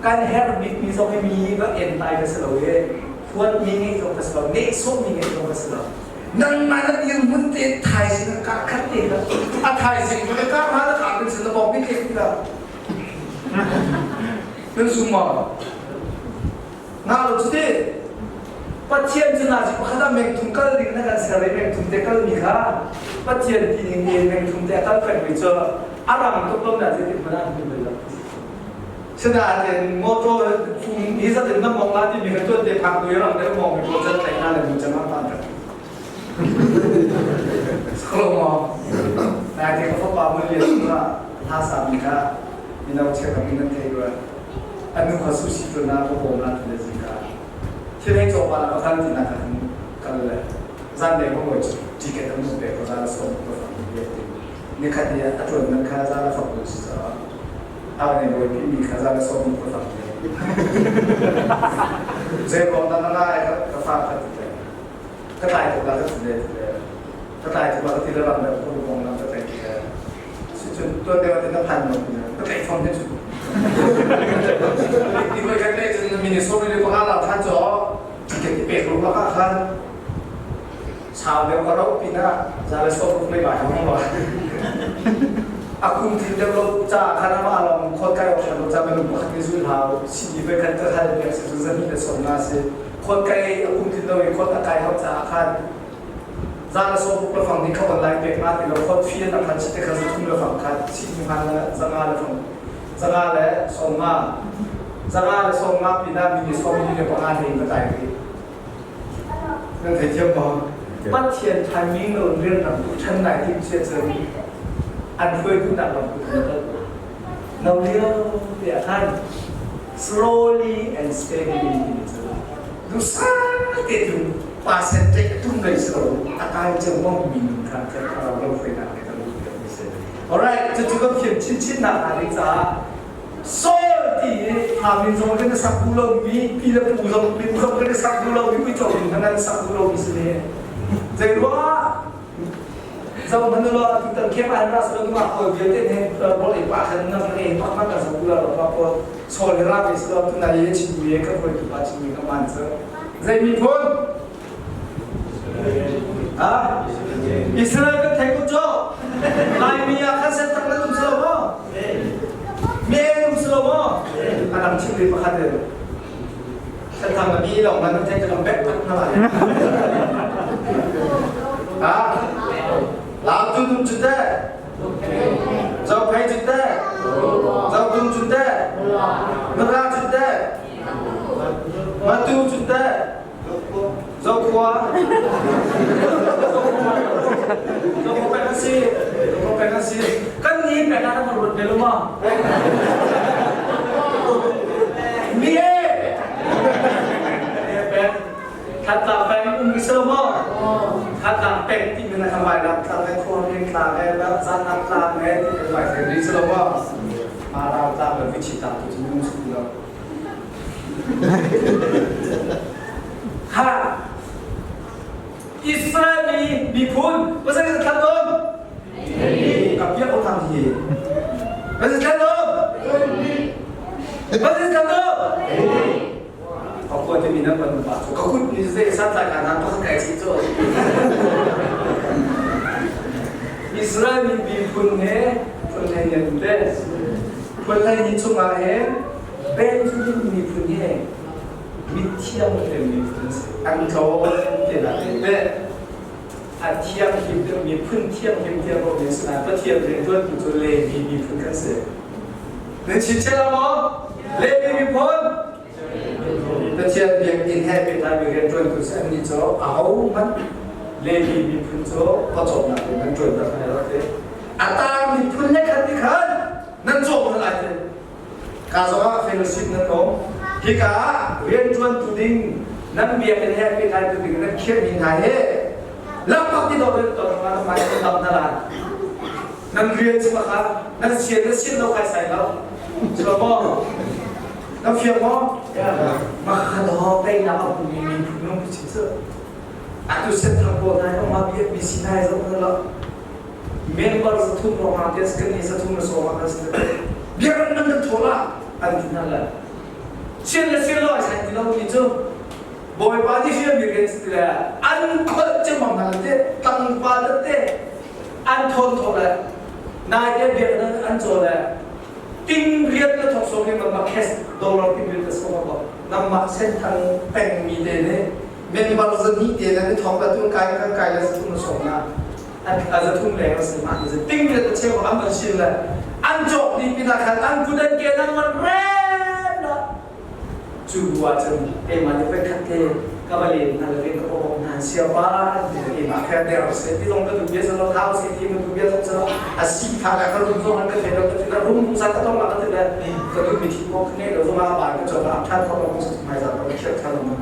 Kan herh bikmi zong hi mi va entai ka si lo i huatmi ngeih zong ka si lo, nehsawhmi ngeih zong ka si lo. Nangmah na dirhmun te thaizing a kah khat te kha a thaizing cu na kah hna na kah bin sin na bawk bik te la nan sung maw nga lo cu ti Pathian cu nazi pakhat ah mengthum kal ding na kan ser i mengthum te kal mi kha Pathian ti ning in mengthum te a kal peng mi cu a rang tuk lo na zeitik hmanh ah an hmu bal lo. Sinain motor phung hi zat in na mong la timi kha tuan te phak tu i rang deuh mong mi pawl zat tlaih hna le mu cang ah pan ka Saklo mo Nai te ka fapa mun lian sura hla sa mi kha mino chek mi nan thei rua anu kha su si tu na ko bom la tu le zika thil hei chawpa la ka kal ti na ka kal le zan le ko ngoi ticket an mu pe ko za la som ko fa mi ti nikhat ni a tuan nan kha za la fak tu si sa a ne bawi mi kha za la som ko fak Zei ruang dah na lai ka fa kha ti le ka tlai tuk la ka ti le ti le ka tlai tuk la ka ti le ram le ko kong lam ka tlaih ti le si cun tuan deuh te na phan mo ti le ka tlaih fom te cu ti voi kan tlaih cun Minnesota le panga la than cho ticket i pek rum lak ah khan sau deuh ka rauh pinah za le som ruk le ba hong lo a kum thil deuh lo ca khan ama along khot kai ok lo ca minung pakhat ni zul hau si voi khat ka hal piak si cu zami le som na si khot kai a kum thil lo i khot a kai hau ca khan za le som ruk le fang ni kha online pek na ti lo khot fian a khan si te kha za thum le fang khat si ni han le zanga le fang zanga le som nga zanga le som nga pinah mi ni som ni le panga ne ka tai ri Nan theithiam maw? Pathian timing lo rian ram tu ṭhan nai tim sia cun an hruaitu nak ram tu na kal. No lio te ah khan slowly and steadily ti cu dusa te tu percentage a tum lei si lo a kai ceu mong mi nun kha kan thlarau ro hruainak le kan lut mi si. Alright, cucu kan thiam chinchin nak hnga ding caah Saul ti hi thla min zong kan i sak duh lomi pi le pu zong min zong kan i sak duh lomi uico min hmanh an sak duh lomi si ne. Zei ruangah zo hmanh law tutan khem ah ras lo ma hawi vialte ne rawl ei pa khan na ei pak ma kan zo kula lo pa ko Saul hi ra ve si lo tunai ye chin ye ka hoi tu pa chin mi ka man cu zei miphun ha Israel kan thei ko cho Laimi ah khan set tak na um si lo maw Men um si lo maw a dang chim rih pakhat in Sathang a bi lawng nan thei ka bek tak na lai ha Lam tu dum chu te Zau phei chu te Zau dum chu te Mara chu te Matu chu te Zokhua Zokhua peng an si Zokhua peng an si kan ni peng ah kan ruat bel ma mi e peng Thantlang peng um ki selo mo Thantlang peng ti min kan vai lam tlang le khuang ling tlang le la zan tlang le ti kan vai thei ri selo mo ma ram tlang le vichi tlang tu chu nung su lo Kha Israel mi miphun pasal sa thlan don ka piak ko thang hi pasal thlan don pasal thlan don ka khua te mi nan ban pa chu ka kut ni zai san tlai ka nan pa kai chi cho Israel mi miphun he phun hlei ne te phun hlei ni chungah he Benjamin miphun hi mithiang le miphun si. An tlawm te na te a thianghlim deuh miphun thianghlim tiah ruahmi si nain Pathian rianṭuantu cu Levi miphun kan si. Nan chim la maw? Levi miphun? Pathian biakinn he pehtlai mi rianṭuantu si annih cu ahohmanh Levi miphun cu pawcawmnak in nan ṭuanter hna lo te. A tang miphun le khat nih khan nan cawm hna lai te. Ka zongah fellowship nan um. Hika ah rianṭuantu ding nan biakinn he pehtlaitu ding nan khiahmi hna hi lakpak ti dawh nan ton ma mai nan dam hna lai. Nan rian cu kha nan sian na sian lo kai sai lo. Silo maw? Na fiang maw? Ma kha do teinak a hmumi miphun nung chim cu. Atu set thang pawl hna hi ma biak mi si hna zo na lo. Member zathum ruangah tes kan ni zathum le sawm ah kan si. Biakinn nan kan thawl ah an ti hna lai. Sian le sian lo ai sai ti lo mi cu Bawipa nih fialmi rian si ti le an kholh ciammam hna le te tlangval le te an thawn thawh le nai te biakinn an caw le ting riat le thok sawm in nangmah cash dollar ting riat le sawm ko nangmah senthang pengmi te nih member zahnih te le ni thong le tun kai kan kai le zathum na sawm na an zathum leng a si mah ni ting riat a cheu an van sil le an cawk dih pinah khan an kut an ke an van ren la Cu bu ahcun keimah nih voikhat te ka va len hna le rian ka bawmh hna siapa an ti le keimah kha der seh ti zong ka duh bia silo thau seh ti ka duh bia zong silo a si tha le ka rum zong an ka thei lo ka ti le rum pungsan ka tong la ka ti le ka duh mi thi pawh ka ngei lo zong ah ban ka cawk ah than khawh lo kong hmai zat lo khiat than lo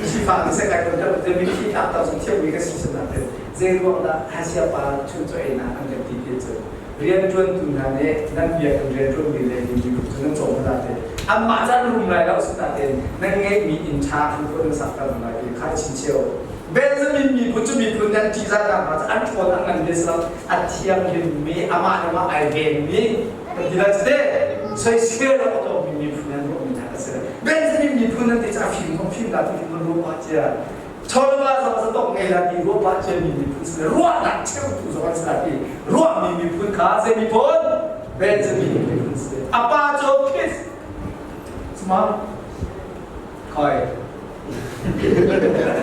Sifa ni se kai kon te mi thi ta ta sung thiam mi ka si sana te zei ruang dah siapa chun cho ei na an kan ti ti cu Rianṭuantu hna nih nan biakinn rianṭuanmi le mibu cu nan cawm hna te. Anmah ca nan rum lai lo asinain nan ngeihmi inn ṭha khan khua nan sakter hna lai ti kha chinceo. Benjamin miphun cu miphun nan ṭihzahnak hna cu an ṭhawn an ngan ve silo a thianghlimmi amah le mah ai venmi kan ti lai cu teh soisel a tuahmi miphun nan ruahmi hna ka si. Benjamin miphun nan ti cu a fim zong fim la ti kan ruah pah cia. Chawleva zong zatok ngei la ti ruah pah ciami miphun si le ruahnak cheutu zong an si la ti ruahmi miphun kha zei miphun Benjamin miphun si a pa cu Kis sma khoi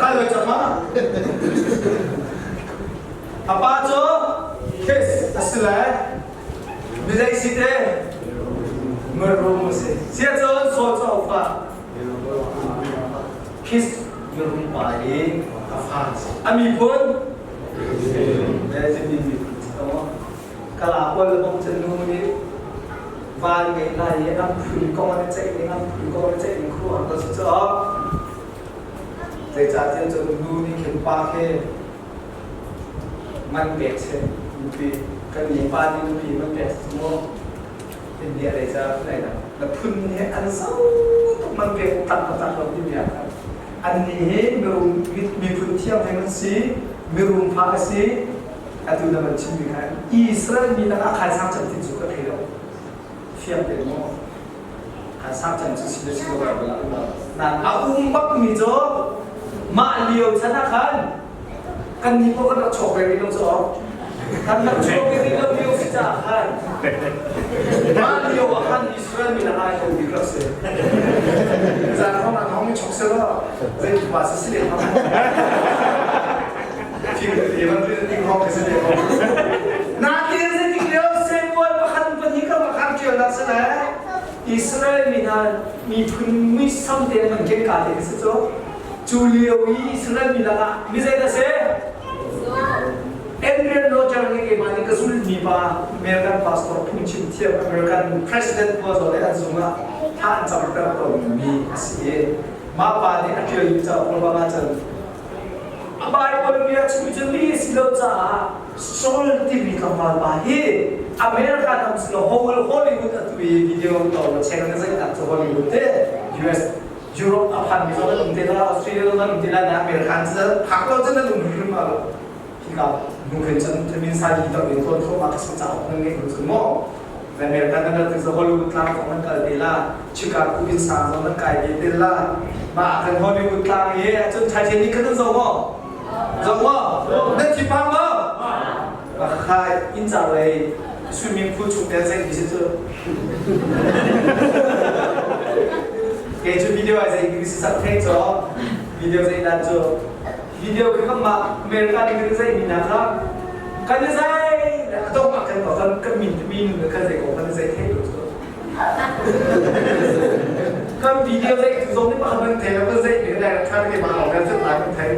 kai loi chama a pa cu Kis a si le mi zei si te Marum a si sia cun Saul cu a upa Kis mirum pa i a fa a si. A miphun Benjamin miphun si ko. Kala pawl le bong chan nu nih van ngei lai i an phun kong an i ceih ning an phun kong an i ceih ning khuaruahhar ka si caah zeicahtiah cun nu nih khin pa khi man pek si nupi kan nih pa nih nupi man pek si mu India lei ca na phun he an zo tuk man pek tak tak lo timi ah khan annih hi mirum miphun thiang he an si mirum fa a si atu na van chimmi khan Israel mi lakah khaisang chan ti cu ka thei lo fiang te maw khaisang chan cu si le si lo la nan a um bak mi cu mah lio chan ah khan Kan nih pawh kan rak chuak ve rih lo cu. Kan rak chuak ve rih lo lio si caah khan mah lio ah khan Israel mi lakah ai bik rak si. Zan hong an hong i chok selaw zei pa si si le hong. Thing te van rin hong si le hong. Na ti zei tik lio Samuel pakhat pahnih ka pakhat tial nak si le Israel mi hna miphun muisam te an ken ka te si cu. Cu lio i Israel mi lakah mi zei dah si? Adrian Roger nih keimah nih ka zulmi pa American pastor phungchim thiam American president pawl zong nih an zung ah thla an camter tawnmi a si i mah pa nih a ṭialmi cauk ruang ahcun a Bible bia chung cu mi si lo caah Saul timi tlangval pa hi America ram si lo Hollywood atu i video to cheng na zei tak cu Hollywood te US Europe a phanmi zong an um te la, Australia zong an um te la, na American cu phak lo cun an um hrim lo. Hika nu khin cun thamin sai hi dok in thawn thawm ah ka sak cauk nan ngeih cun maw American nan rat cu Hollywood tlang zong nan kal te la, Chicago in sang zong nan kai ve te la. Mah kan Hollywood tlang i cun Titanic kha nan zoh maw? Zoh maw? Nan thi phang maw? Khai inn car lei swimming pool chung tel zei ti si cu. Kei cu video ai zei ti si sak thei cho video zei dan cu video khi kan mah America nih kan zei mi na kha kan zai adong ah kan kan kan min mi nu kan zei ko kan zei thei lo cu kan video zei tu zong nih pakhat kan thei lo kan zei mi kan kan ke ma kan zet lai kan thei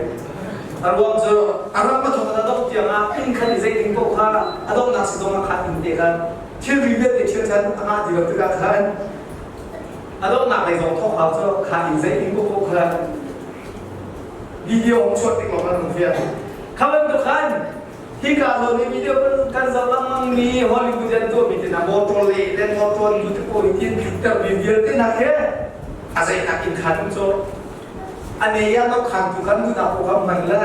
A ruang cu a ram a thawk in a dongh tiangah inn khan i zei ding paoh kha a donghnak si zongah khan inn te khan thilri vialte thil khan a ngah ti lo tikah khan a donghnak lei zong thawk hau cu kha inn zei ding paoh kha video hong chuak tik lawng an hung fiang. Kha bantuk khan hika zawn i video kan zoh lengmang mi Hollywood an tuahmi te hna motor le le motor nu te pawl i tin termi vialte hna khi a zeinak in khan cu A nei ah khantu kan duhnak paoh kha hman le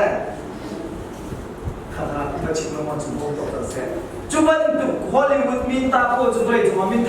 kha ka chim lengmang cu bo to seh. Cu bantuk Hollywood min ta pawl cu vawlei cungah min.